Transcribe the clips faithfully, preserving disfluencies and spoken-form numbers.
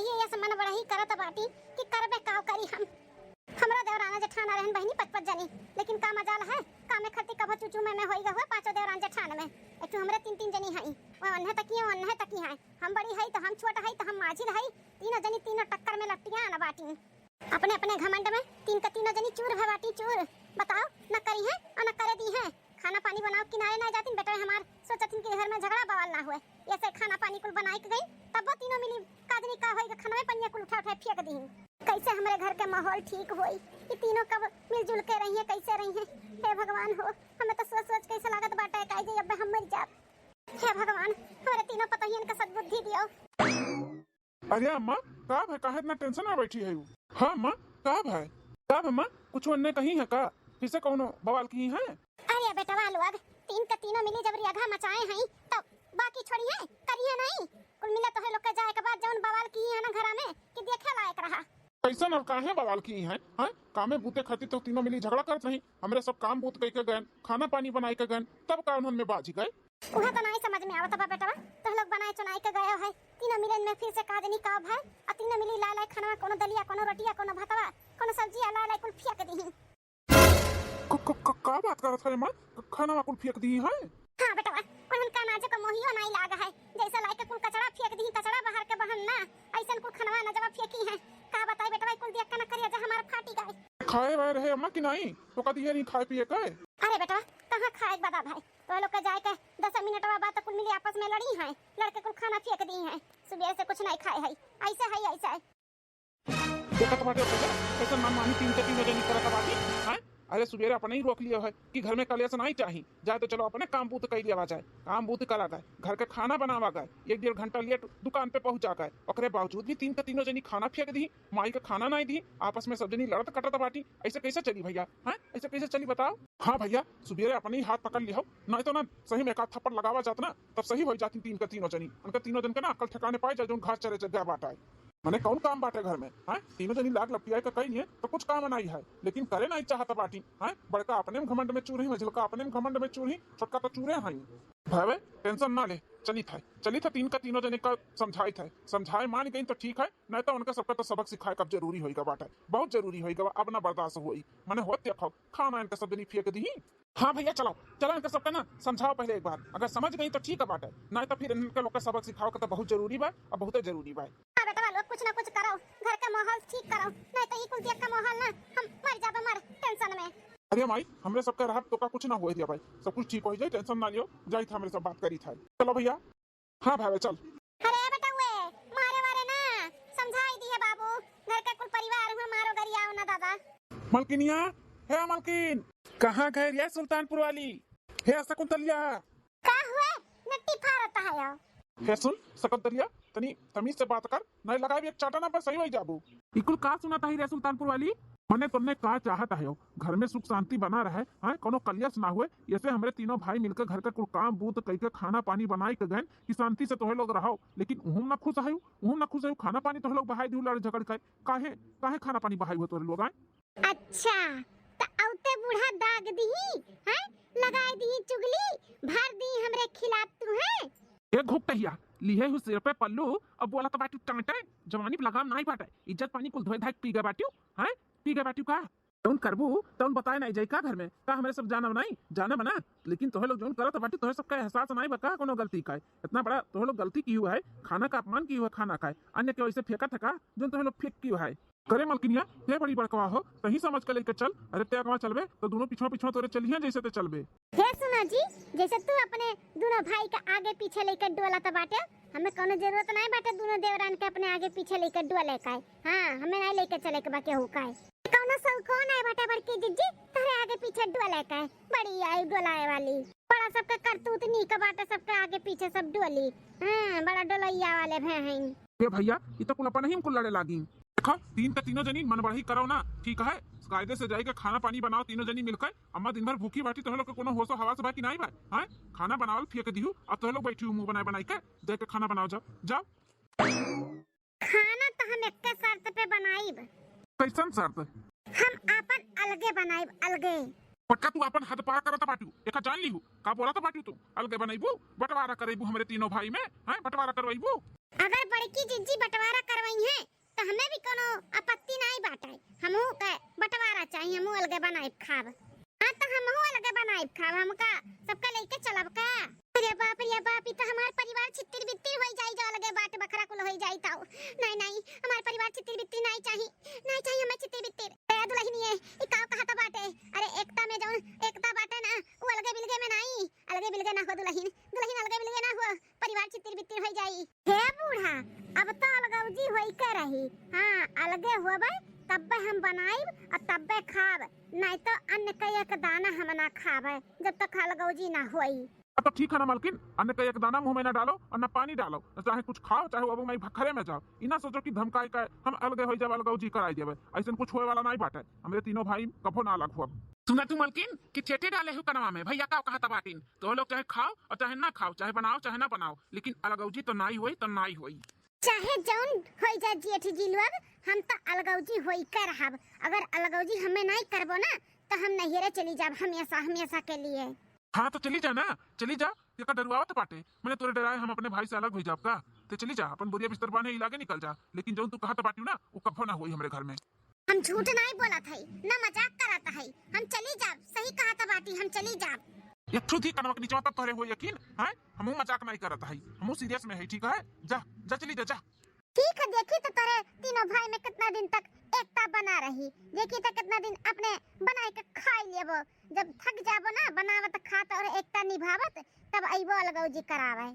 ये, ये से मन बड़ा ही करत बाटी कि करबे काव करी हम। हमरो देवराना जेठाना रहन बहिनी पच पच जनी, लेकिन का मजाल है, का में खलती कभो चूचू में, में होई गए हुए पाँचों देवरान जेठान में। एक ठो हमरे तीन तीन जनी हई, वो अन्हे तकी है, वो अन्हे तकी है। हम बड़ी हई तो हम छोट हई तो हम माझिल हई, तीनों जनी तीनों टक्कर में लपटिया न बाटी। अपने अपने घमंड में तीन का तीनों जनी चूर भय बाटी चूर। बताओ, न करी है और न करे दी है। खाना पानी बनाओ, किनारे ना जातिन बेटा हमार, सोचतिन कि घर में झगड़ा बवाल ना हुए। ऐसे खाना पानी कुल बनाई के गई, तब वो तीनों मिली का जनी का होई, खाना में पनिया कुल उठा उठा फेंक दी। कैसे हमरे घर के माहौल ठीक होई, ये तीनों कब मिलजुल के रही है, कैसे रही है? हे भगवान हो, हमें तो सोच सोच कैसे लागत बाटे, काई जे अब हम मर जाब। हे भगवान, हमरे तीनों पतोहियन का सद्बुद्धि दियो। अरे अम्मा, का भय, काहे इतना टेंशन में बैठी है? हाँ अम्मा, का भय, का भय अम्मा, कुछ अन्य कही है का? फिर से कौनो बवाल की है? अरे बेटवा लोग, तीन के तीनों मिली जब रियाघा मचाए हैं, तो बाकी छोड़ी है, करिए नहीं। कुल मिला तोहरे लोग के जाए के बाद जौन बवाल की है ना घरा में, कि देखे लायक रहा। कैसन और काहे बवाल की है? हैं? कामे बूते खातिर तो तीनों मिली झगड़ा करत रही, हमरे सब काम बूत कई के गए, खाना पानी बनाई के गए, तब का उन्हन में बाझ गए? उहे तो नाई समझ में आवत बा बेटवा, तोह लोग बनाए चुनाई के गए है, तीनों मिलन में फिर से का जनी का भय, आ तीनों मिली लाए लाए खानवा, कोनो दलिया, कोनो रोटिया, कोनो भतवा, कोनो सब्जिया लाए लाए कुल फेंक दीही। क-, क-, क-, का बात करत है माँ? क-, खानवा कुल फेंक दी है? हाँ बेटवा, उन्हन का नाजे को मोहियो नाई लाग है, जैसे लाए के कुल कचड़ा फेंक दीही, कचड़ा बाहर के बहन ना, ऐसन कुल खानवा न जवा फेंकी है। का बताई बेटवा, कुल देख के ना करिया जा हमार फाटी गए। खाए वाए रहे अम्मा कि नाई? तो का दिए नहीं खाए पिए के? अरे बेटवा, कहाँ खाए बदा भाई, तो लोग के जाए के दस मिनटवा बाद तो कुल मिली आपस में लड़ी हैं, लड़के कुल खाना फेंक दी हैं, सुबह से कुछ नहीं खाए है, ऐसे है, ऐसे है। देखत बाटे भैया, कैसे मनमानी तीन के तीनों जनी करत बाटी, हैं? अरे सुबेरे अपने ही रोक लियो है कि घर में कलेश नहीं चाही, जाए तो चलो अपने काम बूत कर लिया जाए, काम बूत करा गए, घर का खाना बनावा गए, एक डेढ़ घंटा लेट दुकान पे पहुंचा गए, ओकरे बावजूद भी तीन के तीनों जनी खाना फेंक दी, माई का खाना नहीं दी, आपस में सब जनी लड़त कटत बाटी, ऐसे कैसे चली भैया, हैं? ऐसे कैसे चली बताओ? हाँ भैया, सुबेरे अपने ही हाथ पकड़ लिहो, नहीं तो ना सही में एक आध थप्पड़ लगावा जात ना, तब सही हो जाती तीन का तीनों जनी। उनका तीनों जन के ना अकल ठिकाने पाए जाए, जोन घास चरे गया बाटा है। मने कौन काम बाटे घर में, हैं? तीनों जनी लाग लपटियाए का कही है तो कुछ काम नहीं है, लेकिन करे नहीं चाहत बाटी, हैं? बड़का अपने में घमंड में चूर ही, मझिलका अपने में घमंड में चूर ही, छोटका तो चूरे हैं। भावे टेंशन ना ले, चली था, चली था तीन का तीनों जने का समझाई था, समझाए मान गई तो ठीक है, नहीं तो उनका सबका तो सबक सिखाए कब जरूरी होइगा बाटे, बहुत जरूरी होइगा, अब ना बर्दाश्त होई। मने होत देखो, खाना इनका सब जनी फेंक दी। हाँ भैया, चलो, चलो, इनका सबका ना समझाओ पहले एक बार। अगर समझ गई तो ठीक है बाटे, नहीं तो फिर इनके लोग का सबक सिखाओ का तो बहुत जरूरी बा, अब बहुते जरूरी बा। हाँ बेटवा लोग, कुछ ना कुछ करो, घर का माहौल ठीक करो, नहीं तो ये कुल देख का माहौल ना हम मर जाबे मर टेंशन में। अरे माई, हमरे सबका रहब तो का कुछ ना होए दिया भाई, सब कुछ ठीक हो जाए, टेंशन ना लियो, जाई था हमरे सब बात करी था। चलो भैया, हाँ भावे चल। अरे बेटउए, मारे वारे ना, समझाई दिहे बाबू, घर का कुल परिवार हुआ, मारो गरियाओ ना दादा। मलकिनिया, हे मलकिन। कहाँ गए रे सुल्तानपुर वाली? हे शकुंतलिया। का हुए? नट्टी फारत है यो। हे सुन शकुंतलिया, तनी तमीज से बात कर, नहीं लगाई एक चाटा ना पर सही हो जाबू। ई कुल का सुनत ही रे सुल्तानपुर वाली? मने तोन्ने का चाहत हयो? घर में सुख शांति बना रहे, हाँ, कोनो कलेश ना हुए। ऐसे हमरे तीनों भाई मिलकर घर का कुल काम बूत कई के खाना पानी बनाई के गए कि शांति से तोहे लोग रहो, लेकिन उहुम ना खुश हयो, उहुम ना खुश हयो। खाना पानी तोहे लोग बहाई दियो लड़ झगड़ के, काहे, काहे खाना पानी बहाई हुए तोहे लोग आए? अच्छा, त औते बूढ़ा दाग दिही, हैं? लगाई दिही चुगली, भर दिही हमरे खिलाफ तू, हैं? ए घुपटहिया, लिहे हु सिर पे पल्लू, अब बोला तो बाटू टांटे, जवानी पे लगाम नाई बाटे, इज्जत पानी कुल धोए धाए पी गए बाटू, हैं? पी गए बाटू का? तौन करबू, तौन बताए नाई जाई का घर में, का हमरे सब जाना नाई, जाना बना, लेकिन तोहे लोग जौन करत बाटू, तोहे सबका एहसास नाई बा का कोनो गलती का है? इतना बड़ा तोहे लोग गलती की हुआ है, खाना का अपमान की हुआ है, खाना का है, अन्य के वैसे फेंकत है का, जौन तोहे लोग फेंक की हुआ है? करे मलकिनिया, ते बड़ी बड़कवा हो, तही समझ के लेके चल। अरे ते अगवा चलबे तो दोनों पिछवा पिछवा तोरे चलिहे जैसे ते चलबे। हे सुना जी, जैसे तू अपने दोनों भाई के आगे पीछे लेके डोलत बाटे, हमें कोनो जरूरत नाई बाटे दोनों देवरान के अपने आगे पीछे लेके डोले का है। हाँ, हमें नाई लेके चले के बा केहू का है। कोनो सौखो नाई बाटे बड़की जिज्जी, तोहरे आगे पीछे डोले का है। बड़ी आई डोलाए वाली, बड़ा सबके करतूत नीक बाटे, सबके आगे पीछे सब डोली। हाँ, बड़ा डोलैया वाले भे हैं। ए भैया, ई तो कुल अपन ही कुल लड़े लागी। देखो, तीन के तीनों जनी मन बढ़ई करो ना, ठीक है? कायदे से जाई के खाना पानी बनाओ तीनों जनी मिलकर। अम्मा दिन भर भूखी बाटी, तोहे लोग के कोनो होशो हवास बा कि नाई बा? हैं? खाना बनावल फेंक दिहू, अब तोहे लोग बैठी हो मुंह बनाए बनाई के, जाई के खाना बनाओ, जाओ, जाओ। खाना तो हम एक्के शर्त पे बनाइब। कैसन शर्त? हम आपन अलगे बनाइब, अलगे। पक्का तू आपन हद पार करत बाटू, एका जान लीहू, का बोलत बाटू तू? अलगे बनैबू, बंटवारा करैबू हमरे तीनों भाई में, हैं? बंटवारा करवैबू? अगर बड़की जिज्जी बंटवारा करवइहैं, त हमें भी कोनो आपत्ति नाई बाटे। हमहू के बंटवारा चाही, हमहू अलगे बनाइब खाब। हाँ, त हमहू अलगे बनाइब खाब, हमका सबका लइके चलब का? अरे बाप रे बाप, ई त हमार परिवार छितिर बितिर होई जाई, जो अलगे बाट बखरा कुल होई जाई त। नाई, नाई, हमार परिवार छितिर बितिर नाई चाही, नाई चाही हमें छितिर बितिर। ए दुलहिनिये, ई का कहत बाटे? अरे एकता में जौन एकता बाटे ना, उ अलगे बिलगे में नाई, अलगे बिलगे ना हो दुलहिन, दुलहिन अलगे बिलगे ना हो, परिवार छितिर बितिर होई जाई। हे बूढ़ा, अब त अलगौजी होई के रही। हाँ, अलगे होबे तब्बे हम बनाइब और तब्बे खाब, नाई त अन्न के एक दाना हम ना खाबे जब तक अलगौजी ना होई। हाँ, तो ठीक है ना मालकिन, अन्न के एक दाना मुंह में ना डालो और ना पानी डालो, चाहे कुछ खाओ, चाहे अब मैं भखरे में जाओ। ई ना सोचो कि धमकाई के हम अलगे होई जाब, अलगौजी कराई देबे। ऐसन कुछ होए वाला नाई बाटे। हमरे तीनों भाई कभो ना अलग हुआ। सुना तू मलकिन कि ठेठे डाले हो कनवा में, भैया का कहत बाटिन, तो लोग चाहे खाओ और चाहे ना खाओ, चाहे बनाओ चाहे ना बनाओ, लेकिन अलगौजी तो नाई होई, तो नाई होई। चाहे जौन होई जा जेठ जी लोग, हम तो अलगौजी होई के रहब। अगर अलगौजी हमें नाई करबो ना, तो हम नैहरे चली जाब हमेशा, हमेशा के लिए। हाँ तो चली जा ना, चली जा। एका डरुआवत बाटे, मने तोरे डराए हम अपने भाई से अलग हो जाब का? ते चली जा, अपन बोरिया बिस्तर बांधे इलागे निकल जा, लेकिन जौन तू कहत बाटियो ना, वो कभो ना होई हमरे घर में। हम झूठ नाई बोलत हई, ना मजाक करत हई, हम चली जाब, सही कहत बाटी, हम चली जाब। एक ठो थी कनवा के निचवा तब तोहरे हो यकीन है, हमहू मजाक नाई करत हई, हमहू सीरियस में हई, ठीक है? जा, जा चली जा, जा। ठीक है, देखी तो तोरे तीनों भाई में कितना दिन तक एकता बना रही, देखी तो कितना दिन अपने बनाए के खाई लेबो, जब थक जाबो ना बनावत खात और एकता निभावत, तब अइबो अलगौजी करावे।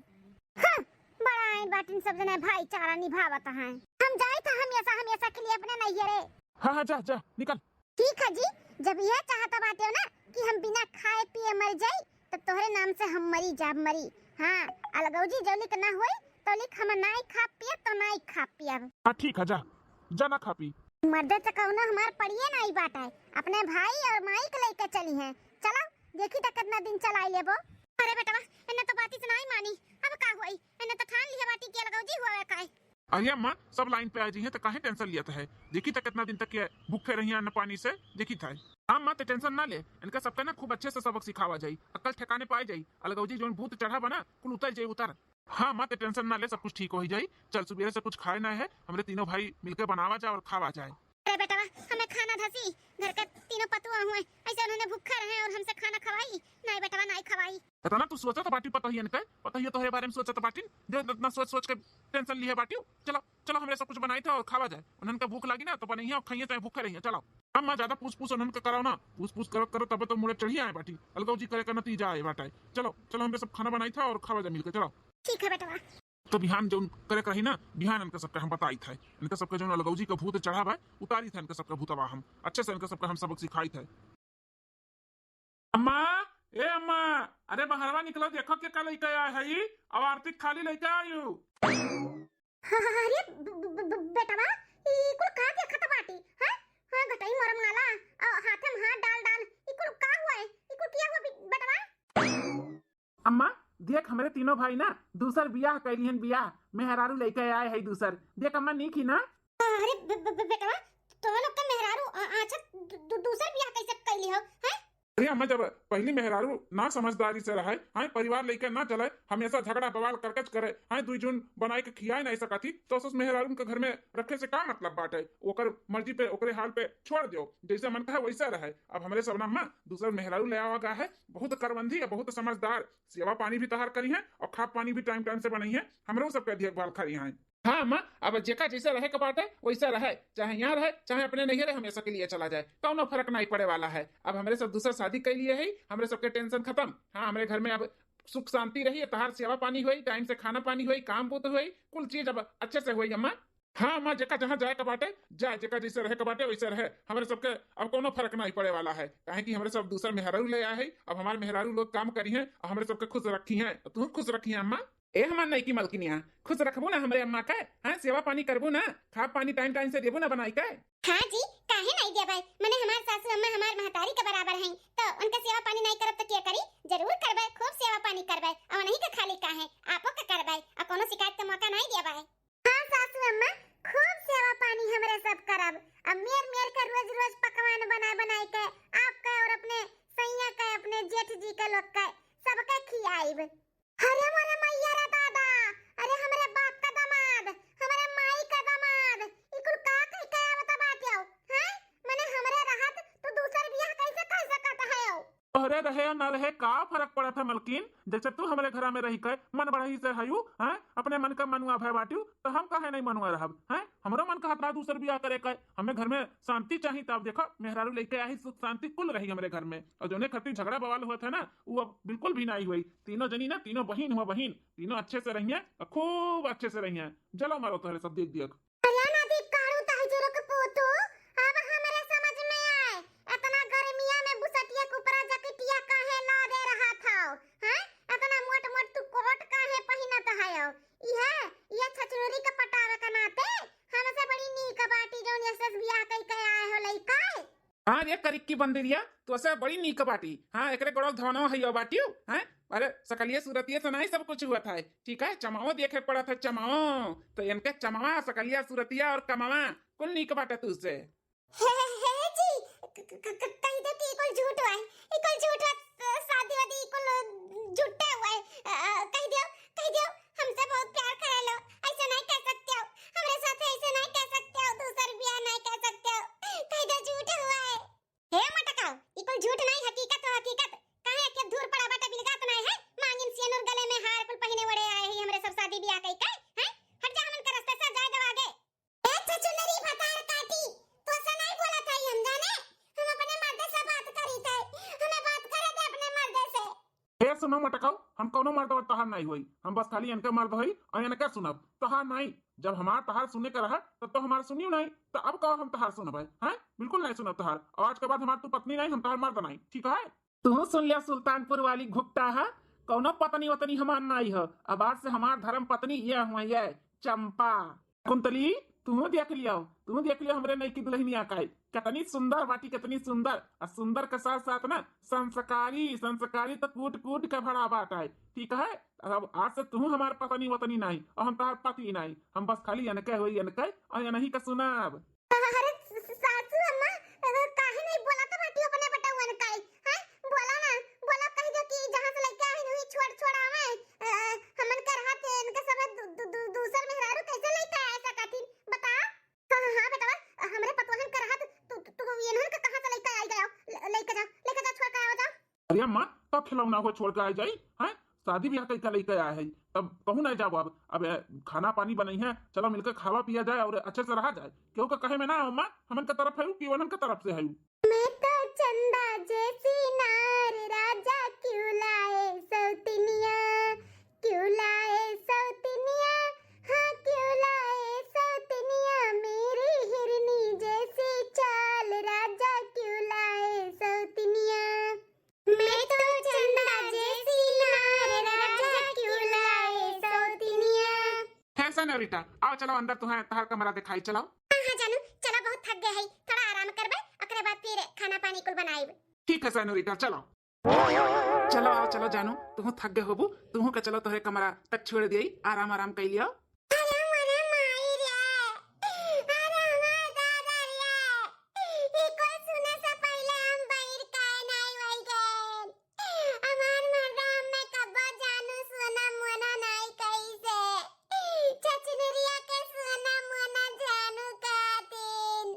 हाँ, बड़ा आइन बाटिन सब जने भाईचारा निभावत हैं। हम जाइत हमेशा, हमेशा के लिए अपने नैहरे। हाँ, हाँ, जा, जा, निकल। ठीक है जी, जब यह चाहत बाटे ना कि हम बिना खाए पिए मर जाई, तो तोहरे नाम से हम मरी जाब, मरी। हाँ, अलगौजी जौलिक ना होई, तौलिक हम नाई खा पिए तो नाई खा पियब। हाँ, ठीक है, जा, जा ना खा पी। मर्दे से कौनो हमार पड़िए नाई बाटे, अपने भाई और माई के लेके चली हैं। चलो, देखी त कितना दिन चलाई लेबो। अरे बेटवा, इन्ने तो बाती से नाई मानी, अब का होई? इन्ने तो ठान लिहे बाटी कि अलगौजी हुआ है काहे? अरे अम्मा, सब लाइन पे आ जाइए तो काहे टेंशन लियत है? देखी त कितना दिन तक ये भूखे रही अन्न पानी से, देखी था। हाँ अम्मा, ते टेंशन ना ले, इनका सबका ना खूब अच्छे से सबक सिखावा जाई, अक्ल ठिकाने पाए जाई, अलगौजी जौन भूत चढ़ा बना, कुल उतर जाई, उतर। हाँ अम्मा, ते टेंशन ना ले, सब कुछ ठीक हो ही जाई। चल, सुबेरे से कुछ खाए ना है, हमरे तीनों भाई मिलके बनावा जाए और खावा जाए। अरे बेटवा, हमें खाना धसी, घर के तीनों पतुआ हुए, ऐसे उन्होंने भूखे रहे और हमसे खाना खवाई? नहीं बेटवा, नहीं खवाई। इतना तू सोचत बाटी पतोहियन के, पतोहिया तोहरे बारे में सोचत बाटी, जो इतना सोच सोच के टेंशन लिए बाटी। चलो, चलो, हमरे सब कुछ बनाई था और खावा जाए। उन्हन का भूख लागी ना तो बनइया और खाइए, चाहे भूखे रहिए। चलो अम्मा, ज्यादा पूछ पूछ उन्हन का कराओ ना, पूछ पूछ करो करो तब तो मुड़े चढ़ी आए बाटी, अलगौजी करे का नतीजा आए बाटा। चलो, चलो, हमरे सब खाना बनाई था और खावा जाए मिलके। चलो। ठीक है बेटवा। तो बिहान जौन करे के रही ना, बिहान इनका सबके हम बताई था, इनका सबके जौन अलगौजी का भूत चढ़ा बा, उतारी था इनका सबका भूतवा हम, अच्छे से इनका सबका हम सबक सिखाई था। अम्मा, ए अम्मा, अरे बहरवा निकलो, देखो के का लइके आए है ई, अब आरती खाली लइके आयु। अरे ब-, ब-, ब-, ब-, बेटवा, ई कुल का देखत बाटी, हैं? हाँ, गटई मोर माला, अ, हाथे में हाथ डाल डाल, ई कुल का हुआ है? ई कुल किया हुआ बे-, बेटवा? अम्मा, देख, हमरे तीनों भाई ना दूसर बियाह कैलिहन, बियाह मेहरारू लइके आए है दूसर। देख अम्मा, नीक ही ना? अरे ब-, ब-, ब-, बेटवा, तोह लोग के मेहरारू, अ, अच्छा, दू-, दू-, दूसर बियाह कैसे कैली हो, हैं? अरे अम्मा, जब पहली मेहरारू ना समझदारी से रहे, हाँ, परिवार लइके ना चले, हमेशा झगड़ा बवाल करकच करे, हाँ, दुई जून बनाए के खियाए नहीं सकत ही, तो उस मेहरारू के घर में रखे से का मतलब बाटे? ओकर मर्जी पे, ओकरे हाल पे छोड़ दियो, जैसे मन कहे वैसा रहे। अब हमरे सब ना अम्मा दूसर मेहरारू ले आवा गा है, बहुत करवंधी है, बहुत समझदार, सेवा पानी भी तहार करी है और खा पानी भी टाइम टाइम से बनई है, हमरो सबके देखभाल करी है। हाँ अम्मा, अब जेका जैसे रहे के बाटे वैसा रहे, चाहे यहाँ रहे चाहे अपने नैहरे हमेशा के लिए चला जाए, कौनो फर्क नहीं पड़े वाला है। अब हमरे सब दूसर शादी कर लिए है, हमरे सबके टेंशन खत्म। हाँ, हमरे घर में अब सुख शांति रही, तहार सेवा पानी होई, टाइम से खाना पानी होई, काम बूत होई, कुल चीज अब अच्छे से होई अम्मा। हाँ अम्मा, जेका जहाँ जाए के बाटे जाए, जेका जैसे रहे के बाटे वैसे रहे, हमरे सबके अब कौनो फर्क नहीं पड़े वाला है, काहे कि हमरे सब दूसर मेहरारू ले आए है। अब हमार मेहरारू लोग काम करी हैं और हमरे सबके खुश रखी हैं, तू खुश रखी है अम्मा। ए हमार नईकी मलकिनिया, खुश रखबू ना हमरे अम्मा के? हाँ, सेवा पानी करबू ना? खा पानी टाइम टाइम से देबू ना बनाई के? हाँ जी, काहे नहीं देबै? मने हमार सासू अम्मा हमार महतारी के बराबर हैं, तो उनके सेवा पानी नहीं करब तो के करी? जरूर करबै, खूब सेवा पानी करबै। और नहीं के खाली काहे, आपो के करबै, और कोनो शिकायत के मौका नहीं देबै। हाँ सासू अम्मा, खूब सेवा पानी हमरे सब करब। अब मेर मेर के रोज रोज पकवान बनाए बनाए के आपके और अपने सैया के, अपने जेठ जी के लोग के, सबके खियाइब। अरे मोरे मैया रे दादा, अरे हमरे बाप का दामाद, हमरे माई का दामाद, ई कुल का कह के आवत बाटे हो, हैं? मने हमरे रहत तू दूसर बियाह कैसे कर सकत है हो? अरे रहे या ना रहे, का फरक पड़त है मलकिन? जैसे तू हमरे घरा में रही के मन बढ़ही से हयू, हैं? अपने मन का मनुआ भय बाटियो, तो हम काहे नहीं मनुआ रहब, हैं? हमरो मन कहत रहा दूसर बियाह करे के। हमें घर में शांति चाही, तब देखो मेहरारू लेके आई, सुख शांति कुल रही हमरे घर में। और जोने खातिर झगड़ा बवाल हुआ था ना, वो अब बिल्कुल भी नहीं हुई। तीनों जनी ना, तीनों बहिन हुआ बहिन, तीनों अच्छे से रहिए और खूब अच्छे से रहिए। जलो मारो तोहरे सब देख दियक। अरे नदी काढ़ू तहजुरो के पोतो, अब हमरे समझ में आए, इतना गर्मिया में बुसटिया के ऊपरा जकिटिया काहे लादे रहा था, हैं? इतना मोट मोट तू कोट काहे पहिनत हयो? इहे, ये छछनूरी के पटावे के नाते हमसे बड़ी नीक बाटी जौन यस यस बियाह कई के आए हो लइका। हाँ रे करिक की बंदरिया, तोसे बड़ी नीक बाटी। हाँ, एकरे गोड़ल धवनो हइयो बाटियो, हैं? अरे, सकलिया सूरतिया से नहीं सब कुछ हुआ था, ठीक है? चमाओ देखे पड़त है, चमाओ। तो इनके चमावा, सकलिया सूरतिया और कमावा, कुल नीक बाटे तू से। हे, हे, हे जी, क-, क-, क-, कह दो कि ई कुल झूठ हुआ है, ई कुल झूठ हुआ, स-, शादी वादी ई कुल झूठे हुआ है। अ, अ, कह दियो, कह दियो, हमसे बहुत प्यार करे लो, ऐसे नहीं कह सकते हो, हमरे साथ ऐसे नहीं कह सकते हो, दूसर बियाह नहीं कह सकते हो, कह दो झूठ हुआ है। हे मटकाओ, ई कुल झूठ नहीं, हकीकत हो हकीकत। काहे के धूर पड़ा बाटे बिलगात नहीं है? मांगिन सियनुर गले में हार कुल पहिने ओढ़े आए ही हमरे सब शादी बियाह कई के, हैं? हट जा हमन के रास्ते से, जाए दो आगे। ए छछुनरी भतार काटी, तो से नहीं बोला था हम जाने, हम अपने मर्दे से बात करी थे, हमें बात करे दे अपने मर्दे से। ए सुनो मटकाओ, हम कौनो मर्द और तोहार नहीं होई, हम बस खाली इनके मर्द होई और इनके सुनब, तोहार नहीं। जब हमार तोहार सुने के रहा, तब तो हमार सुनियो नहीं, तो अब कहो हम तोहार सुनब है, हैं? बिल्कुल नहीं सुनब तोहार। और आज के बाद हमार तू पत्नी नहीं, हम तोहार मर्द नहीं, ठीक है? तू सुन लिया सुल्तानपुर वाली घुपटा है, कौनो पत्नी वतनी हमार नहीं है। अब आज से हमार धर्म पत्नी ये हुआ, ये चंपा। कुंतली, तू देख लियो, तू देख लियो हमरे नई की दुल्हनिया का है। कितनी सुंदर बाटी, कितनी सुंदर। और सुंदर के साथ साथ ना संस्कारी, संस्कारी तो कूट कूट के भरा बाटा है, ठीक है? अब आज से तू हमार पत्नी वतनी नहीं और हम तोहार पति नहीं, हम बस खाली इनके होई इनके और इनही का सुनब। अरे स-, स-, सासू अम्मा, अ, काहे नहीं बोला तो बाटी अपने बेटवन का, हैं? बोला ना, बोला कह दो कि जहाँ से लेके आए हैं, वही छोड़, छोड़ आवे। अ, हमन के रहत है, इनके सब दू-, दू-, दू-, दूसर मेहरारू कैसे लेके आए सकथिन? बता। हाँ, हाँ, हाँ, बेटवा, हमरे पतोहन के रहत, तू, तू, तू इन्हन के कहाँ से लेके आई गया? ले, लेके जा, लेके जा, छोड़ के आओ, जा। अरे अम्मा, तब खिलौना हो छोड़ के आ जाई, हैं? शादी ब्याह कई का लेके आया है, तब कहूँ नहीं जाओ अब। अब, ए, खाना पानी बनई है, चलो मिलकर खावा पिया जाए और अच्छे से रहा जाए। केहू का कहे में ना अम्मा, हमन के तरफ है कि वनन के तरफ से है। मैं तो चंदा जैसी नार, राजा क्यों लाए सौतनिया, क्यों लाए सौतनिया, हाँ क्यों लाए सौतनिया, मेरी हिरनी जैसी चाल, राजा क्यों लाए सौतनिया। मैं तो चंदा जैसी नार, राजा क्यों लाए सौतनिया। है सेनोरिटा, आओ चलो अंदर, तुम्हें तोहार कमरा दिखाई, चलो। हाँ, हाँ जानू, चलो, बहुत थक गए है, थोड़ा आराम करबे, ओकरे बाद फिर खाना पानी कुल बनाइब। ठीक है सेनोरिटा, चलो। चलो, आओ, चलो जानू, तुहू थक गए होबू, तुहू के चलो तोहरे कमरा तक छोड़ दिए, आराम, आराम कर लियो। अरे मोरे माई रे, अरे हमार दादा रे, ई कुल सुने से पहले हम बहिर काहे नाई होई गए? हमार मर्दा हमें कब्बो जानू सोना मोना नाई कही से। छछनरिया के सोना मोना जानू कहतीन।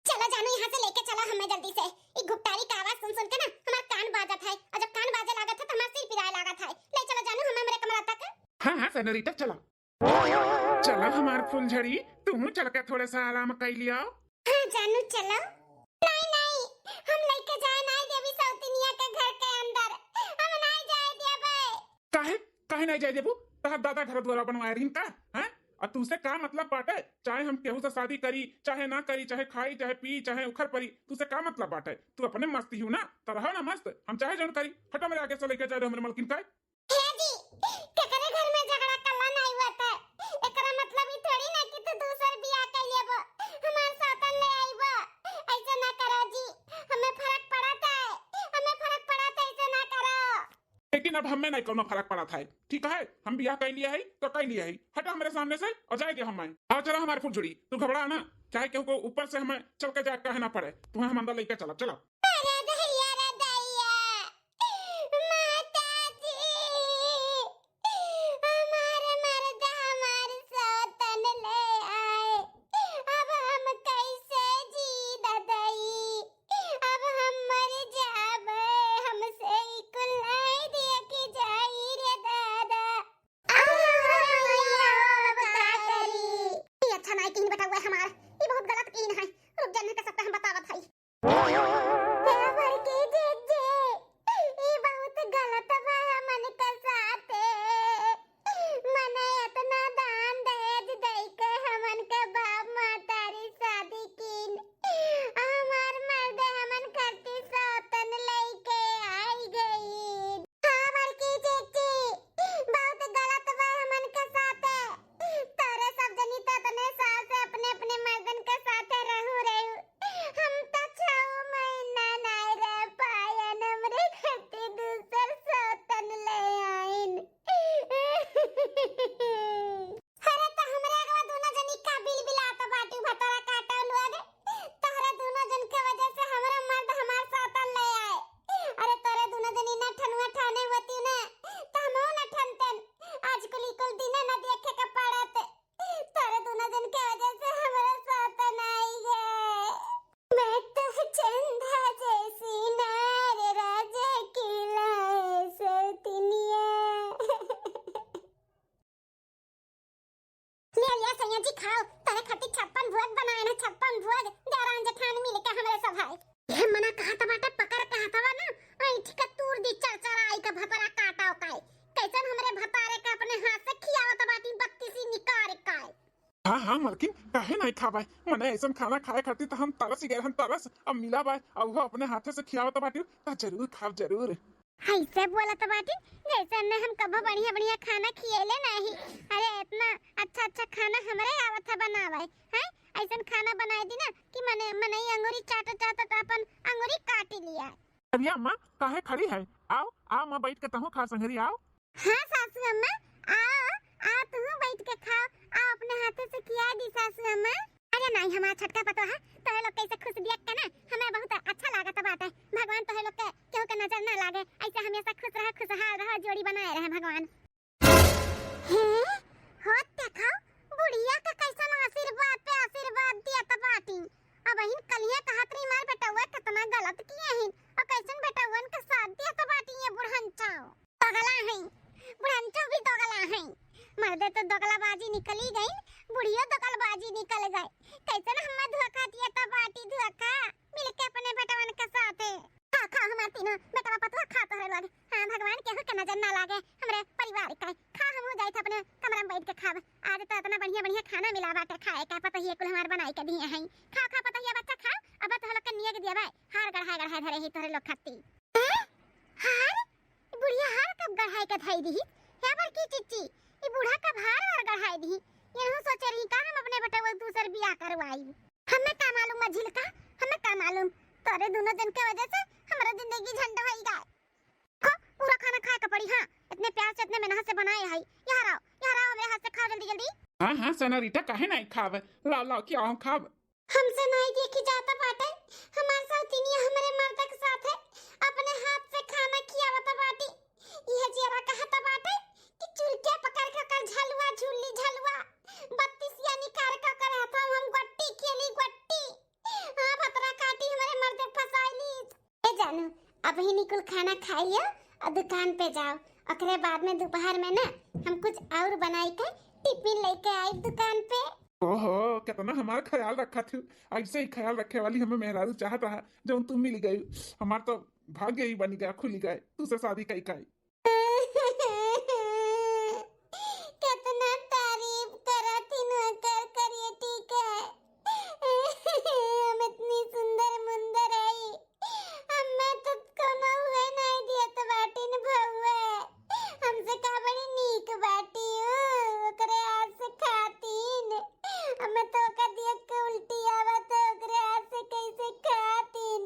चलो जानू, यहाँ से लेके चलो हमें जल्दी से। ई घुपटारी का आवाज सुन सुन के ना हमार कान बाजत है, और जब कान बाजे लागत है तो हमार सिर पिराए लागत है। ले चलो जानू हमें हमरे कमरा तक। हाँ, हाँ, सेनोरिटा, चलो। चलो हमार फुलझड़ी, तुहू चल के थोड़े सा आराम कर लियो। हाँ जानू, चलो। नहीं, नहीं, हम लेके जाए नहीं देवी सौतनिया के घर के अंदर, हम नहीं जाए देबे। काहे, काहे नहीं जाए देबू? तहार दादा घर द्वारा बनवाए रहीन का, हैं? और तुसे का मतलब बाटे, चाहे हम केहू से शादी करी, चाहे ना करी, चाहे खाई, चाहे पी, चाहे उखर परी, तुसे का मतलब बाटे? तू अपने मस्ती हूँ ना, तो रहो ना मस्त, हम चाहे जौन करी। हटो मेरे आगे से, लेके जा रहे हो मेरे मलकिन का। हे जी, केकरे घर में झगड़ा कल्ला नहीं हुआ था, एकरा मतलब ई थोड़ी ना कि तू दूसर बियाह कर लेबो, हमार सौतन ले आईबो। ऐसे ना करो जी, हमें फर्क पड़त है, हमें फर्क पड़त है, ऐसे ना करो। लेकिन अब हमें नहीं कोनो फर्क पड़त है, ठीक है? हम बियाह कर लिया है तो कर लिया है, हटा हमारे सामने से और जाए दे हमें। आओ चलो हमारे फुलझड़ी, तू घबरा ना। चाहे केहू को ऊपर से हमें चल के जाए कहे ना पड़े, तुम्हें हम अंदर लेके चलब, चलो। अरे दैया रे दैया, माता जी, हमार मर्द हमार सौतन ले आए, अब हम कैसे जी ददई, अब हम मर जाबे, हमसे ई कुल नाई देखे जाई रे दादा। आहा, अब का करी? ई अच्छा नाई किहिन बेटउआ हमार, ई बहुत गलत किहिन है। रुक जा, इनके सबके हम बतावत हई। हे बड़की जीजी, ई बहुत गलत बा हमन के साथे। मने इतना दान दहेज दई के हमन के बाप महतारी शादी कीन, हमार मर्दे हमन खातिर सौतन लइके आई गईन। हाँ बड़की जीजी, बहुत गलत बा हमन के साथे। तोरे सब जनी तो इतने साल से अपने अपने मर्दन के साथे रहू रहू, हम तो छह महीना नाय रह पायन, हमरे खातिर दूसर सौतन ले आइन। अरे तो हमरे अगवा दोनों जनी का बिलबिलात बाटू भतरा काटो लोग। तोहरे दोनों जन के वजह से हमरे मर्द हमार सौतन ले आए। अरे तोरे दोनों जनी ना ठनुआ ठाने होती ना, तो हमहू ना ठनतन। आज कुल ई कुल दिने ना देखे के पड़त। तोरे दोनों जन के वजह से हमरे सौतन आई गए। मैं तो चंदा जैसी नार राजा की लाए सौतनिया। ले लिया सैया जी खाओ, तोरे खातिर छप्पन भोग बनाए ना, छप्पन भोग। देवरान जेठान मिल के हमरे सब है। ये मना कहत बाटे, पकड़ कहत बा ना, ऐंठ के तूर दी चरचराई के भतरा काटा ओकाई। कैसन हमरे भतारे के अपने हाथ से खियावत बाटी बत्तीसी निकार काई। हाँ, हाँ, मलकिन, काहे नाई खाबाय? मने ऐसन खाना खाए खातिर त हम तरस गए रहन, तरस। अब मिला बाय, अब वो अपने हाथे से खियावत बाटी, त जरूर खाब, जरूर। ऐसे बोलत बाटी, जैसे ने हम कबो बढ़िया, बढ़िया खाना खिएले नहीं। अरे, इतना अच्छा, अच्छा खाना हमरे आवत है बनावे, हैं? ऐसन खाना बनाए दी ना कि मने, मनई अंगूरी चाटत, चाटत अपन अंगूरी काटी लिया। अरे अम्मा, काहे खड़ी है? आओ, आओ माँ, बैठ के तहूँ खा संगरी, आओ। हाँ सासू अम्मा, आओ, आओ तुहूँ बैठ के खाओ, आओ अपने हाथे से खिया दी सासू अम्मा। अरे नाई, हमार छोटका पतोह, तोहे लोग कैसे खुश देख के ना, हमें बहुत अच्छा लागत बाटे। भगवान तोहे लोग के केहू के नजर ना लागे, ऐसे हमेशा खुश रहो, खुशहाल रहो, जोड़ी बनाए रहे भगवान। हैं? होत देखा, बुढ़िया के कैसन आशीर्वाद पे आशीर्वाद दियत बाटी। अबहिन कलिया कहत रही, "मार बेटउआ केतना गलत किए हिन, और कैसन बेटउअन के साथ दियत बाटी ये बुढ़नचो।" दोगला हैं, बुढ़नचो भी दोगला हैं। मर्दे तो दोगलाबाजी निकली गई, बुढ़ियो दोगलाबाजी निकल गए। कैसन हमें धोखा दियत बाटी, धोखा, मिलके अपने बेटवन के साथे। खा, खा हमार तीनों बेटवा पतोह, खा तोहरे लोग। हाँ, भगवान केहू के नजर ना लागे हमरे परिवार का। खा, हमहू जाइत अपने कमरा में बैठ के खाब। आज तो इतना बढ़िया बढ़िया खाना मिला बाटे खाए का, पतोहिए कुल हमार बनाई के दिए हैं। खा, खा पतोहिया बच्चा खा, अब तोह लोग के नियग दिया बाय, हार गढ़ाए गढ़ाए धरे ही तोहरे लोग खाती। हैं? हार? बुढ़िया हार कब गढ़ाए के धई दिही? हे बड़की चिच्ची, ई बूढ़ा कब हार वार गढ़ाए दिही? यहू सोचे रही का हम अपने बेटवा दूसर बियाह करवाई? हमें का मालूम मझिलका, हमें का मालूम? तोरे दोनों जन के वजह से हमरा जिंदगी झंड होई गए। खो, पूरा खाना खाए के पड़ी, हाँ, इतने प्यार से, इतने मेहनत से बनाए है। यहाँ रहो, यहाँ रहो, मेरे हाथ से खाओ जल्दी जल्दी। हाँ, हाँ, सेनोरिटा, काहे नहीं खाब? लाओ, लाओ, खियाओ, हम खाब। हमसे नहीं देखी जाता बाटे, हमार सौतिनिया हमरे मर्द के साथे अपने हाथ से खाना खियावत बाटी। यह जियरा कहत बाटे कि चुलके पकड़ के कर झलुआ झूली झलुआ, बत्तीसिया निकाल के कर हाथों हम गोट्टी खेली गोट्टी। हाँ, भतरा काटी हमरे मर्द फसाइली। ए जानू, अबहिनी कुल खाना खाई लियो और दुकान पे जाओ। ओकरे बाद में दोपहर में ना हम कुछ और बनाई के टिफिन लेके आई दुकान पे। ओहो, कितना हमार ख्याल रखा थू। ऐसे ही ख्याल रखे वाली हमें मेहरारू चाहत रहा, जौन तू मिल गई। हमार तो भाग्य ही बन गया, खुल गए, तू से शादी कई कई। कितना तारीफ करत हिन ओकर करियटी के। हम इतनी सुंदर मुंदर हई। हमें तो कोनो हुए नहीं दियत बाटिन भउए। हमसे का बड़ी नीक बाटी हो, ओकरे हाथ से खातीन। हमें तो ओकर दियत के उल्टी आवत है, ओकरे हाथ से कैसे खातीन।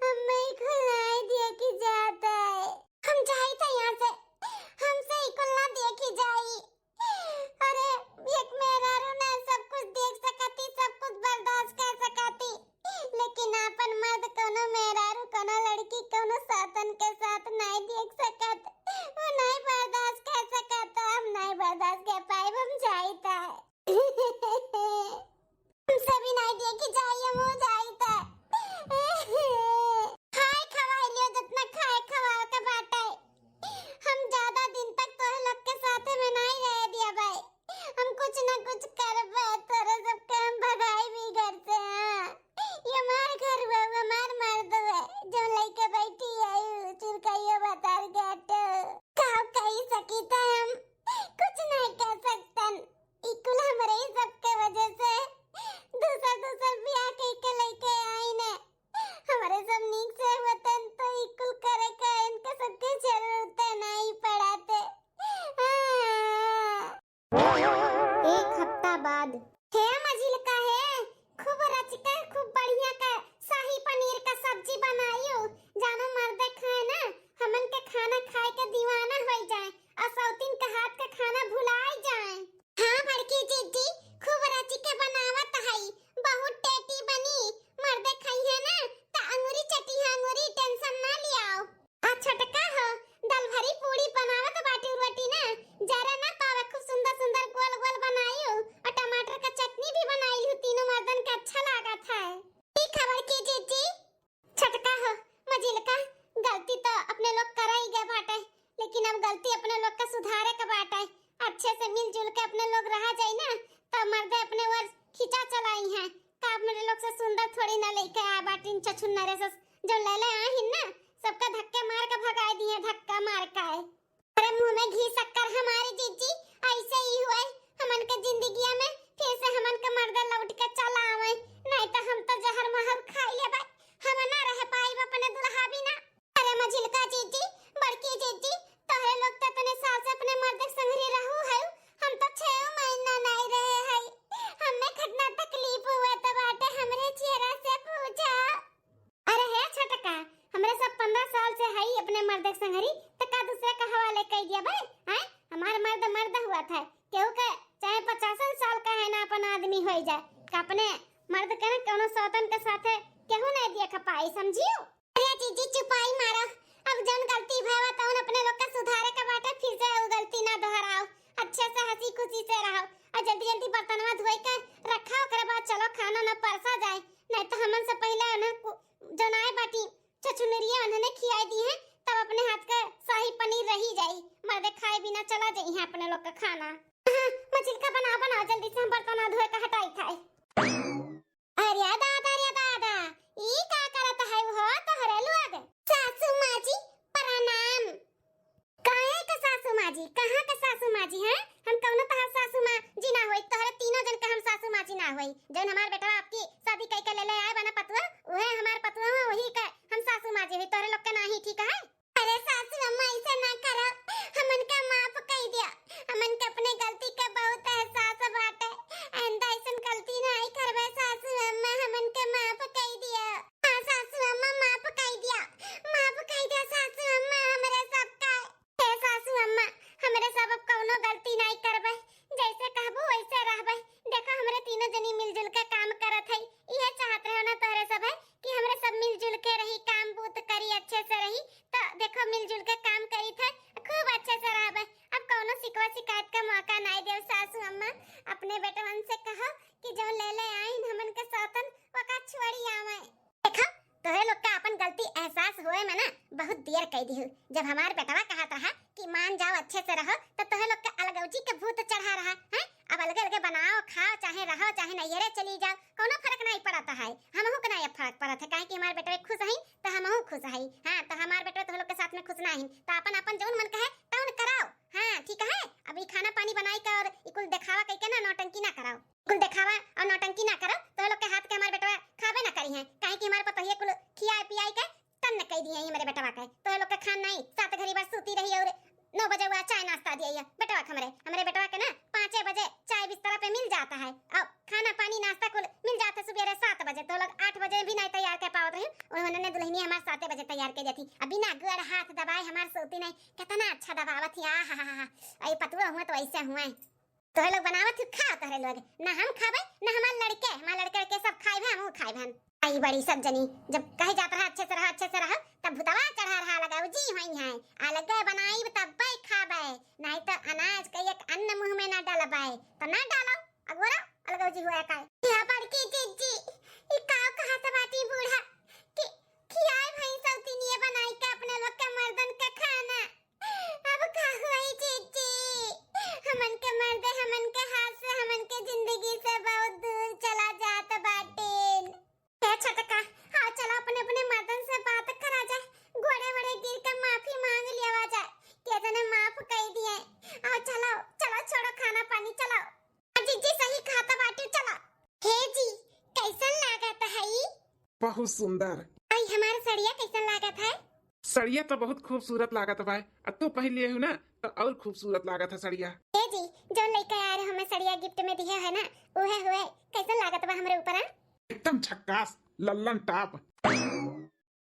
हमें ही खुलाई दिया कि जाता है। हम जाइत देखी जाई, हम हो जाई त। खाए खवाए लियो, जितना खाए खवाए के बाटे। हम ज्यादा दिन तक तोहे लोग के साथे में नहीं रह दिया भाई। हम कुछ ना कुछ करबे, तोरे सबके हम भगाई भी घर से। हाँ, ये हमार घर हुआ, वो हमार मर्द हुआ, जो लइके बैठी है, उ चुरकइयो बतार के हटे। का कही सकी त हम? कुछ नहीं कह सकतन। ई कुल हमरे ही सबके वजह से दूसर दूसर बियाह कइके लइके आइन। हमरे सब नीक से होतन तो ई कुल करे का इनके सबके जरूरत नहीं पड़ाते। हाँ। एक हफ्ता बाद। हे मझिलका हे, खूब रचिका, खूब बढ़िया का शाही पनीर का सब्जी बनाइयो। जानो मर्दे खाए ना, हमन के खाना खाए के दीवाना होई जाए और सौतीन के हाथ का खाना भुलाई जाए। हाँ बड़की जीजी, खूब रचिका बनावत हई, बहुत टेटी बनी। मर्दे खइहे ना त अंगूरी चटिहा अंगूरी, tension ना लियाओ। आ छोटका हो, दाल भरी पूड़ी बनावत बाटी रोटी ना, जरे ना पावे, खूब सुंदर सुंदर गोल गोल बनाइयो और टमाटर का चटनी भी बनाई हूँ, तीनों मर्दन के अच्छा लागत है। ठीक है बड़की जीजी। छोटका हो, मझिलका, गलती तो अपने लोग करा ही गए बाटे, लेकिन अब गलती अपने लोग का सुधारे के बाटे। अच्छे से मिलजुल के अपने लोग रहा जाई ना, तो मर्दे अपने ओर खींचा चलाई हैं। का अपने लोग से सुंदर थोड़ी ना लेके आए बाटिन छछुन्नरे से, जो ले ले आए हिन ना, सबका धक्के मार के भगाई दिए, धक्का मार के। अरे मुंह में घी शक्कर हमारी जीजी, ऐसे ही हुए हमन के जिंदगिया में फिर से हमन के मर्द लौट के चला आवे, नहीं तो हम तो जहर महर खाई लेबे, हम ना रह पाइब अपने दुल्हा बिना। अरे मझिलका जीजी, बड़की जीजी, तोहरे लोग तो इतने साल से अपने मर्द के संगरी रहू है, हम तो छह महीना नहीं रहे है, हमें कितना तकलीफ हुआ तो बाटे, हमरे चेहरा से पूछा। अरे हे छोटका, हमरे सब पन्द्रह साल से हई अपने मर्द के संगरी, त का दूसरे का हवाले कई दिया बे? हैं? हमार मर्द मर्द हुआ था, केहू के चाहे पचासन साल का है ना अपन आदमी होई जाए, का अपने मर्द के ना कौनो सौतन के साथे केहू नहीं देख पाई, समझियो? अरे जीजी चुपाई मारा, अब जौन गलती भवा तौन अपने लोग का सुधारे का बाटे, फिर से वो गलती ना दोहराओ, अच्छे से हंसी खुशी से रहो और जल्दी जल्दी बर्तनवा धोए के रखा, ओकरे बाद चलो खाना ना परसा जाए, नहीं तो हमन से पहले उन्हें कु-, जौन आए बाटी छछुनरिया उन्होंने खियाई दी है, तब अपने हाथ का शाही पनीर रही जाई, मर्दे खाए बिना चला जाई है अपने लोग का खाना। हाँ, मझिलका बनाओ, बनाओ, जल्दी से हम बर्तन धोए का हटाई खाए। अरे दादा, अरे दादा, ई का करत है हो तोहरे लोग? सासू माँ जी, प्रणाम। काहे के सासू माँ जी? कहाँ के सासू माँ जी हैं? हम कौनो तोहर सासू माँ जी ना होई, तोहरे तीनों जन के हम सासू माँ जी ना होई। जौन हमार बेटवा आपकी शादी कई के ले ले आए बना पतुआ, उहे हमार पतुआ हो, वही के हम सासू माँ जी होई, तोहरे लोग के नाही, ठीक है? अरे सासू अम्मा, ऐसे ना करो, हमन का माफ कई दिया, हमन के अपने गलती के बहुत एहसास बाटे, आइंदा ऐसन गलती नहीं करबे सासू अम्मा, हमन के माफ कई दिया। हाँ सासू अम्मा, माफ कई दिया, माफ कई दिया सासू अम्मा, हमरे सबका। हे सासू अम्मा, हमरे सब अब कौनो गलती नाई करबे, जैसे कहबू वैसे रहबे। देखो हमरे तीनों जनी मिलजुल के काम करत हई, इहे चाहत रहे ना तोहरे सब है कि हमरे सब मिलजुल के रही, काम बूत करी, अच्छे से रही। तो देखो मिलजुल के काम करी थे, खूब अच्छे से रहबे। अब कौनो शिकवा शिकायत का मौका नाई देव सासू अम्मा। अपने बेटवन से कहो कि जो ले ले आइन हमन के सौतन, ओका छोड़ी आवे। देखो, तोहरे लोग का अपन गलती एहसास होए में ना बहुत देर कई दिहु। जब हमार बेटवा कहत रहा कि मान जाओ, अच्छे से रहो, तो तोहरे लोग के अलगौजी के भूत चढ़ा रहा, हैं? अब अलगे अलगे बनाओ, खाओ, चाहे रहो, चाहे नैहरे चली जाओ, कौनो फर्क नहीं पड़त है। हमहू के ना ये फर्क पड़त है, काहे कि हमार बेटवे खुश हई, तो हमहू खुश हई। हाँ, तो हमार बेटवे तोहरे लोग के साथ में खुश ना हई, तो अपन अपन जौन मन कहे, तौन कराओ। हाँ, ठीक है, अब ई खाना पानी बनाई के और ई कुल देखावा कई के ना नौटंकी ना कराओ। कुल देखावा और नौटंकी ना करो, तोहरे लोग के हाथ के हमार बेटवा खाबे ना करी है, काहे कि हमार पतोहिए कुल खियाए पियाए के तंग कई दिए हैं हमरे बेटवा के। तोहरे लोग के खान नहीं, सात घड़ी भर सूती रही और नौ बजे हुआ चाय नाश्ता दिए है बेटवा के हमरे। हमरे बेटवा के ना पाँचे बजे चाय बिस्तरा पे मिल जाता है और खाना पानी नाश्ता कुल मिल जाता है सुबेरे सात बजे। तो लोग आठ बजे भी नहीं तैयार कर पावत रही, उन्होंने दुल्हनिया हमार साते बजे तैयार कर देती। अब बिना गोड़ हाथ दबाए हमार सोती नहीं, कितना अच्छा दबावत ही। आ हा हा हा। अरे पतुआ हुआ तो ऐसे हुआ। तोहरे लोग बनावत ही, खाओ तोहरे लोग, ना हम खाबे ना हमार लड़के, हमार लड़के लड़के सब खाइबे, हमहू खाइबे हम। आई बड़ी सब जनी, जब कहे जात रहा अच्छे से रहो, अच्छे से रहो, तब भुतवा चढ़ा रहा लगा जी होई है। अलगे बनाई तब्बे खाबे, नहीं तो अनाज के एक अन्न मुंह में ना डालबे, तो ना डालो। अगोरा अलगौजी हुआ का। या बड़की जीजी, मर्दे हमन के हाथ से, हमन के जिंदगी से बहुत दूर चला जात बाटिन। ए छोटका, हाँ, चला अपने अपने मर्दन से बात करा जाए, गोड़े वोड़े गिर के माफी मांग लियावा जाए, के जने माफ कई दिए। आओ चलो, चलो छोड़ो खाना पानी, चलो। आ जीजी सही कहत बाटू, चलो। हे जी, कैसन लागत है ई? बहुत सुंदर। आई हमार सड़िया कैसन लागत है? सड़िया तो बहुत खूबसूरत लागत बा, आ तू पहन लिए हो ना तो और खूबसूरत लागत है सड़िया। ए जी, जो लेके आ रहे हो हमें सड़िया गिफ्ट में दिए है ना, उहे हुए कैसन लागत बा हमरे ऊपर, हाँ? एकदम झक्कास, लल्लन टाप।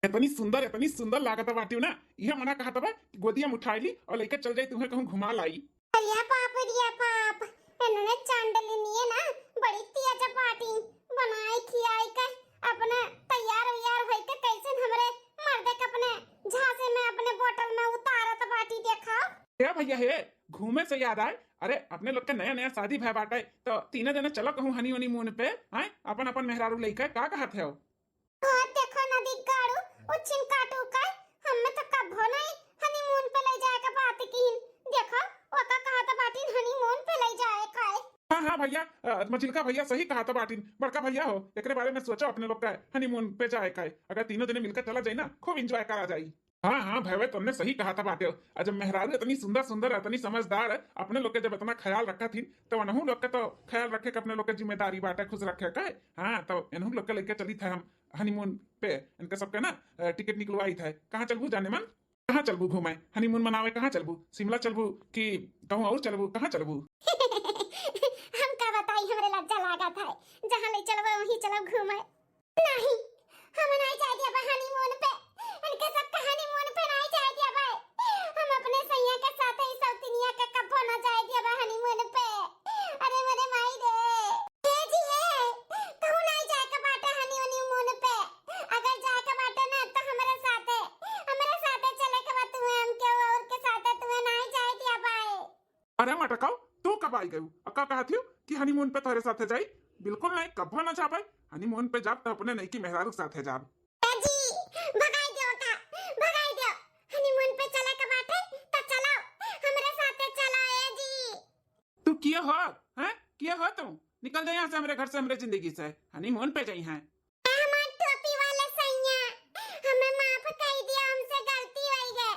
इतनी सुंदर, इतनी सुंदर लागत बाटी ना, यह मना कहत बा कि गोदिया में उठाई ली और लेके चल जाई, तुम्हें कहूँ घुमा लाई। अरे बाप रे बाप, इन्होंने चांडलिनिये ना बड़ी तेज बाटी, बनाई खियाई के अपने तैयार वैयार होई के कैसे हमरे मर्दे के अपने झांसे में, अपने बोतल में उतारत बाटी, देखा। ए भैया हे, घूमे से याद आए, अरे अपने लोग के नया नया शादी भय बाटे, तो तीनों जने चलो कहूँ हनी हनीमून पे, हैं? अपन अपन मेहरारू लेके, का कहत है? ओ देखो नदी गाड़ू, उछिन काटू का, हमें तो कभो नहीं हनीमून पे ले जाए का बात कीन। देखो, ओका कहत बाटिन हनीमून पे ले जाए का। हाँ, हाँ भैया, अ, मझिलका भैया सही कहत बाटिन। बड़का भैया हो, एकरे बारे में सोचो अपने लोग का हनीमून पे जाए का। अगर तीनों जने मिलकर चला जाए ना, खूब एंजॉय करा जाए। हाँ, हाँ भैया, तुमने सही कहत बाटे। और जब मेहरारू इतनी सुंदर सुंदर, इतनी समझदार है, अपने लोग के जब इतना ख्याल रखा थी, तो उनहू लोग के तो ख्याल रखे के अपने लोग के जिम्मेदारी बाटे, खुश रखे का। हाँ, तो इनहू लोग के लेके चली था हम हनीमून पे, इनके सबके ना, अ, टिकट निकलवाई था। कहाँ चलबू जाने मन? कहाँ चलबू घूमे? हनीमून मनावे कहाँ चलबू? शिमला चलबू कि कहूँ और चलबू? कहाँ चलबू? हम का बताई, हमरे लज्जा लागत है। जहाँ ले चलबो वहीं चलब घूमे। नहीं, हम नहीं जाए देबे हनीमून पे। इनके सबके हनीमून पे नहीं जाए देबे। हम अपने सैया के साथ ही सौतिनिया के कब्बो ना जाए देबे हनीमून पे। अरे मोरे माई रे। ए जी ए, कहूँ नहीं जाए के बाटे हनी हनीमून पे। अगर जाए के बाटे ना तो हमरे साथे, हमरे साथे चले के बा तुहे, हम केहू और के साथे तुहे नहीं जाए देबे। अरे मटकाऊ, तू कब आई गयू? अक्का कहत हियो कि हनीमून पे तोहरे साथे जाई? बिल्कुल नहीं, कब्बो ना जाबे। हनीमून पे जाब तो अपने नईकी मेहरारू के साथे जाब। ए जी, भगाई दियो का, भगाई दियो। हनीमून पे चले के बाटे, तो चलो, हमरे साथे चलो, ए जी। तू किया हो, हैं? किया हो तू? निकल जा यहाँ से, हमरे घर से, हमरे जिंदगी से। हनीमून पे जाई हैं। ए हमार टोपी वाले सैया, हमें माफ कई दिया, हमसे गलती होई गए।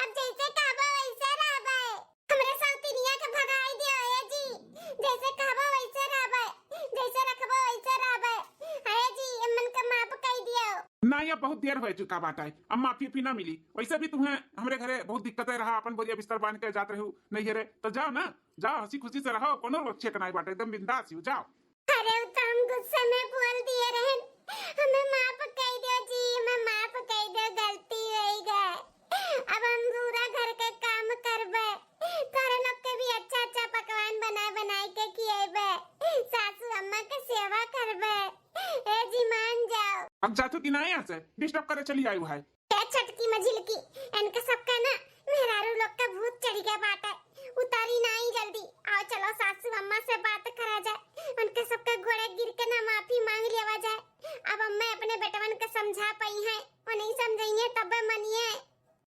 अब जैसे कहबो वैसे रहबे। हमरे सौतिनिया के भगाई दियो, ए जी। जैसे कहबो वैसे रहबे, जैसे रखबो वैसे रहबे। ए जी, एमन के माफ कई दियो। ना, ये बहुत देर हो चुका बाटे, अब माफी भी ना मिली। वैसे भी तुम्हें हमरे घरे बहुत दिक्कतें रहा, अपन बोरिया बिस्तर बांध के जात रहू नैहरे, तो जाओ ना, जाओ हंसी खुशी से रहो, कोनो रोक छेक नाई बाटे, एकदम बिंदास हो, जाओ। अरे, उ तो हम गुस्से में बोल दिए रहन। हमें माफ कई दो जी, हमें माफ कई दो, गलती होई गए। अब हम पूरा घर के काम करबे, तोहरे लोग के भी अच्छा अच्छा पकवान बनाए बनाए के खिएबे, सासू अम्मा के सेवा करबे। ए जी मान जाओ। अब जातू कि ना यहाँ से, डिस्टर्ब करे चली आई है। ए छोटकी मझिलकी, इनके सबका ना मेहरारू लोग का भूत चढ़ गया बाटे, उतारी नाई जल्दी। आओ चलो सासू अम्मा से बात करा जाए, उनके सबके गोड़े गिर के ना माफी मांग लेवा जाए। अब अम्मा अपने बेटवन के समझा पाई हैं, वो नहीं समझाइए तब मनिए।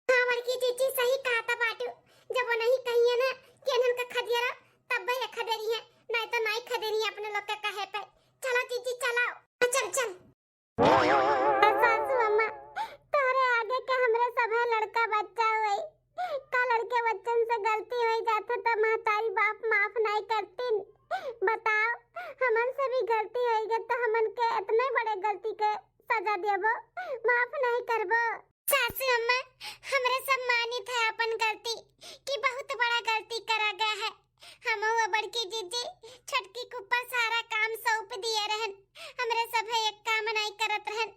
हाँ बड़की जीजी सही कहा था बाटू, जब वो नहीं कहिए ना कि इन्हन का खदेरा तब ये खदेरी है, नहीं तो नहीं खदेरी अपने लोग के कहे पे। चलो जीजी चलो, चल चल। सासू अम्मा, तोहरे आगे के हमरे सभे लड़का बच्चा हुए, का लड़के बच्चन से गलती होई जात है त महतारी बाप माफ नहीं करतीन? बताओ, हमन से भी गलती होई गए तो हमन के इतने बड़े गलती के सजा देबो, माफ नहीं करबो? सासू अम्मा, हमरे सब मानित है अपन गलती कि बहुत बड़ा गलती करा गया है। हमहू बड़की जीजी छोटकी के ऊपर सारा काम सौंप दिए रहन। हमरे सभे एक काम नाई करत रहन,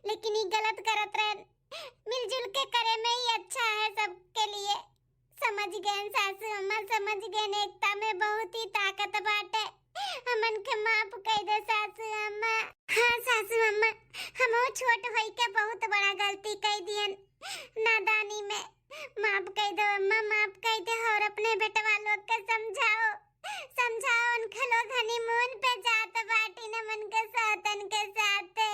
लेकिन ई गलत करत रहन। मिलजुल के करे में ही अच्छा है सबके लिए। समझ गए सासू अम्मा, समझ गए। एकता में बहुत ही ताकत बाटे। हमन के माफ कई दे सासू अम्मा। हाँ सासू अम्मा, हमहू छोट होई के बहुत बड़ा गलती कई दियन नादानी में। माफ कई दो अम्मा, माफ कई दे। और अपने बेटवा लोग के समझाओ, समझाओ, उनके लोग हनीमून पे जात बाटी न मन के साथन के साथे।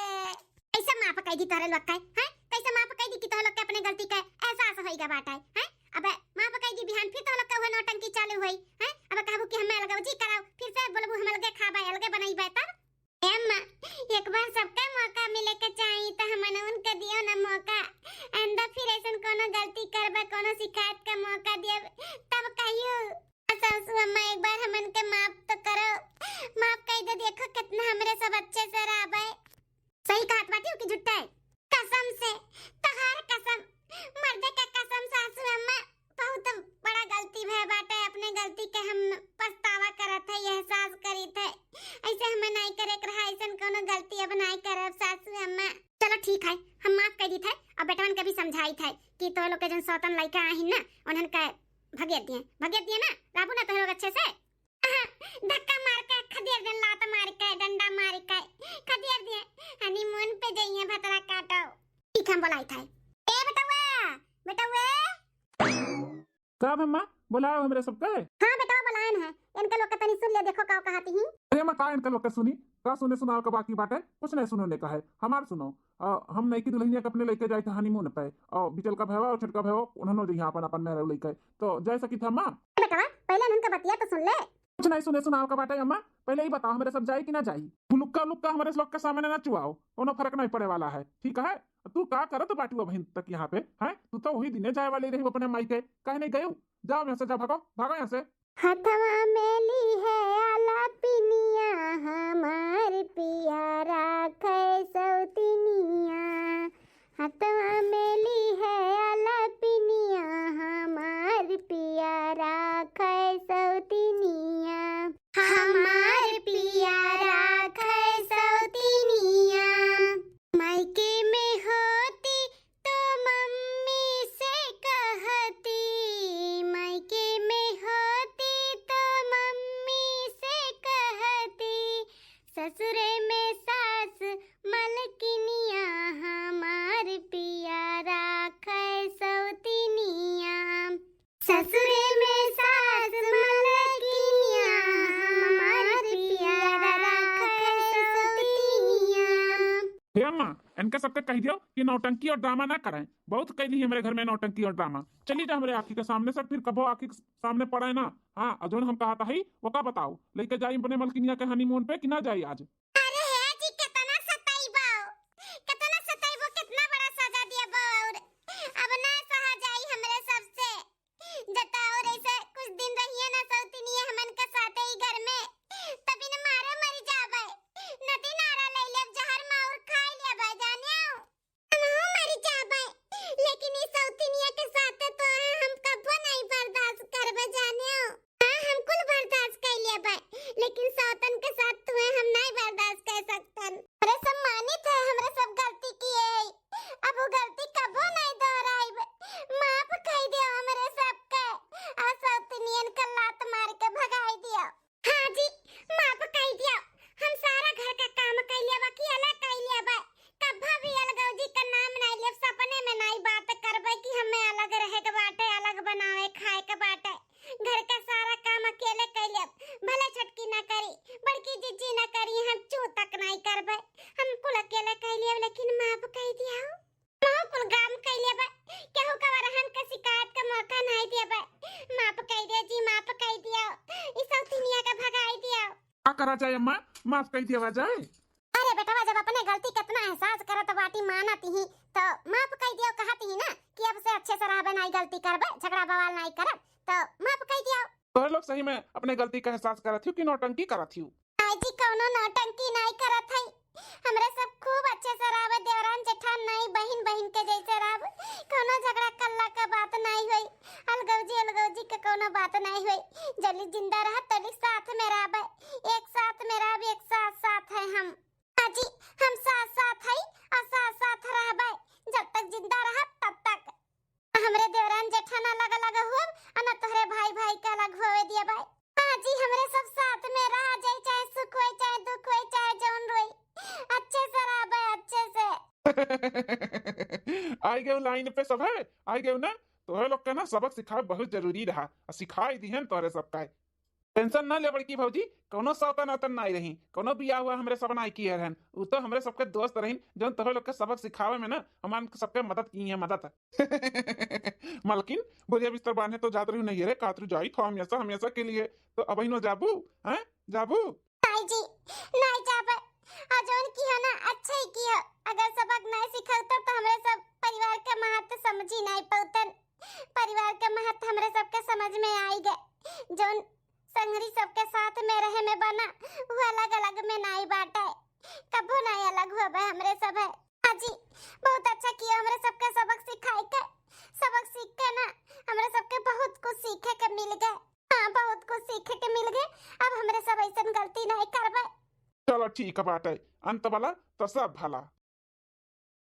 कैसे माफ कई दी तोहरे लोग के, हैं? कैसे माफ कई दी कि तोहरे लोग के अपने गलती के एहसास होई गया बाटे, हैं? अब माफ कइ दी, बिहान फिर तो लोग का हुआ नौटंकी चालू होई, हैं? अब कहबू कि हमें अलगौजी कराओ, फिर से बोलबू हम अलगे खाबे, अलगे बनइबे तब। ए अम्मा, एक बार सबके मौका मिले के चाही, त हमन उनके दियो ना मौका। आइंदा फिर ऐसन कोनो गलती करबे, कोनो शिकायत का मौका दियब, तब कहियो। सासू अम्मा, एक बार हमन के माफ तो करो, माफ कइ दे। देखो कितना हमरे सब अच्छे से रहबे। सही कहत बाटी कि झूठे? कसम से, तोहार कसम, मर्दे के कसम सासू अम्मा, बहुत बड़ा गलती भय बाटे। अपने गलती के हम पछतावा करत है, एहसास करीत है। ऐसे हमें नाई करे के रहा, ऐसन कोनो गलती अब नाई करब सासू अम्मा। चलो ठीक है, हम माफ कइ दीत है। अब बेटवन के भी समझाइत है कि तोह लोग के जन सौतन लइका आहिन ना, उन्हन के भगेत दिए, भगेत दिए ना, रहबू ना तोह लोग अच्छे से। अहाँ, धक्का मार के खदेड़ देन, लात मार के, डंडा मार के खदेड़ दिए। हनीमून पे जइए भतरा काटो। ठीक, हम बोलाइत है। ए बेटवा, बेटवा। का अम्मा, बोलायो हमरे सबके? हाँ बेटवा, बोलायन है। इनके लोग के तनी सुन ले, देखो का कहत ही। अरे अम्मा, का इनके लोग के सुनी? का सुने सुनावे के बाकी बाटे? कुछ नहीं सुनो ने कहे, हमार सुनो। अ, हम नईकी दुल्हनिया के अपने लइके जाइत है हनीमून पे। अ, बिचल का भैवा और छोटका भैवा, उन्हनो जइहे अपन अपन मेहरारू लइके। तो जाए सकित है अम्मा? ए बेटवा, पहले इनके बतिया तो सुन ले। कुछ नहीं सुने सुनावे का बाटे अम्मा, पहले ही बताओ, हमरे सब जाई कि ना जाई? उलुक्का उलुक्का हमरे लोग के सामने ना चुआओ, कोनो फर्क नहीं पड़े वाला है, ठीक है? तू का करत बाटू अबहिन तक यहाँ पे, हैं? तू तो वही दिने जाए वाली रही अपने माई के, काहे नहीं गयू? जाओ यहाँ से, जाओ, भागो, भागो यहाँ से। हथवा में ली है आला पिनिया, हमार पिया राखे सौतिनिया। हथवा में ली है आला पिनिया, हमार पिया राखे सौतिनिया। हमार पिया राखे सौतिनिया। मायके में होती तो मम्मी से कहती, मायके में होती तो मम्मी से कहती, ससुरे में सास मलकिनिया, हमार पिया राखे सौतिनिया। ससुरे में सास मलकिनिया, हमार पिया राखे सौतिनिया। हे अम्मा, इनके सबके कह दियो कि नौटंकी और ड्रामा ना करें। बहुत कैली हमरे घर में नौटंकी और ड्रामा। चली जा हमरे आँखी के सामने से, फिर कबो आँखी के सामने पड़े ना। हाँ, और जौन हम कहत ही, वो का बताओ, लइके जाई अपने मलकिनिया के हनीमून पे कि ना जाई आज? अरे हे जी, कितना सताइबो, कितना सताइबो, कितना बड़ा सजा दियाबो, और अब ना सहा जाई हमरे सबसे। जता और ऐसे कुछ दिन रहिए ना सौतिनिया हमन के साथे ही घर में, तभी न मारे मर जाबे। नदी नारा ले लेब, जहर माहुर खाई लेबे, जानियो। हमहू मर जाबे, लेकिन ई सौतिनिया के साथे तो हम कबो नहीं बर्दाश्त करबे, जानियो। हाँ, हम कुल बर्दाश्त कर लेबे, लेकिन सौतन के साथ तुम्हें हम नहीं बर्दाश्त कर सकतन। अरे सम्मानित है, हमरे सब गलती किए है, अब वो गलती कबो नहीं दोहराइब। माफ कह दियो हमरे सबके, आ सौतनियन के लात मार के भगाई दियो। हाँ जी, माफ कह दियो, हम सारा घर का काम कइ लेबा, अकेले कइ लेबा, कब्बा भी अलगौजी का नाम नहीं लेब, सपने में नहीं बात करबे कि हमें अलग रहे के बाटे, अलग बनावे खाए के बाटे। घर का सारा काम अकेले कइ लेब, भले छोटकी ना करी, बड़की जीजी ना करी, हम चू तक नहीं करबे, हम कुल अकेले कइ लेब, लेकिन माफ कइ दियो। हम कुल काम कइ लेबे, केहू का वरहन के शिकायत का मौका नहीं देबे। माफ कइ दे जी, माफ कइ दियो, ई सौतिनिया के भगाई दियो। का करा जाए अम्मा, माफ कइ दिया जाए। अरे बेटवा, जब अपने गलती कितना एहसास करत बाटी, मानत ही, तो माफ कइ दियो, कहत ही ना कि अब से अच्छे से रहबे, नाई गलती करबे, झगड़ा बवाल नाई करब, तो माफ कइ दियो। तोहरे लोग सही में अपने गलती का एहसास करत हियो कि नौटंकी करत हियो? आई जी, कौनो नौटंकी नाई करत है, हमरे सब खूब अच्छे से रहबे, देवरान जेठान नाई, बहिन बहिन के जैसे रहबे, कौनो झगड़ा कल्ला का बात नाई होई, अलगौजी अलगौजी के कौनो बात नाई होई, जली जिंदा रह तली साथ में रहबे, एक साथ में रहबे, एक साथ साथ है हम। हाँ जी, हम साथ साथ हई और साथ साथ रहबै, जब तक जिंदा रहब तब तक। हमरे देवरान जेठान अलग अलग हुअब, आ न तोहरे भाई भाई के अलग होवे दियबै। हाँ जी, हमरे सब साथ में रहा जाई, चाहे सुख होई, चाहे दुख होई, चाहे जौन रोई, अच्छे से रहबै, अच्छे से। आई गयो लाइन पे सब है, आई गयो ना। तोहरे लोग के ना सबक सिखाए बहुत जरूरी रहा, आ सिखाई दिहन तोहरे सब का। टेंशन ना ले बड़की भौजी, कौनो सौतन औतन नाई रही, कौनो बियाह हुआ हमरे सब नाई किहे रहन। उ तो हमरे सबके दोस्त रही, जौन तोहरे लोग के सबक सिखावे में ना हमार सबके मदद किहे, मदद। मलकिन, बोरिया बिस्तर बांधे तो जात रही नहीं रे, कहत रही जाई तो हमेशा, हमेशा के लिए। तो अब न जाबू, हैं? जाबू? नाई जी, नाई जाबे। आ जौन किहो ना, अच्छा ही किहो। अगर सबक नाई सिखौतन तो हमरे सब परिवार के महत्व समझी नाई पौतन। परिवार के महत्व हमरे सबके समझ में आई गए। जौन संगरी सबके साथ में रहे में बना, उ अलग अलग में नाई बाटे। कबो नाई अलग हुआ हमरे सब है। हाँ जी, बहुत अच्छा किहो हमरे सबके सबक सिखाए के। सबक सीख के ना हमरे सबके बहुत कुछ सीखे के मिल गए। हाँ, बहुत कुछ सीखे के मिल गए। अब हमरे सब ऐसन गलती नाई करबे। चलो ठीक बाटे, अंत वाला तो सब भला।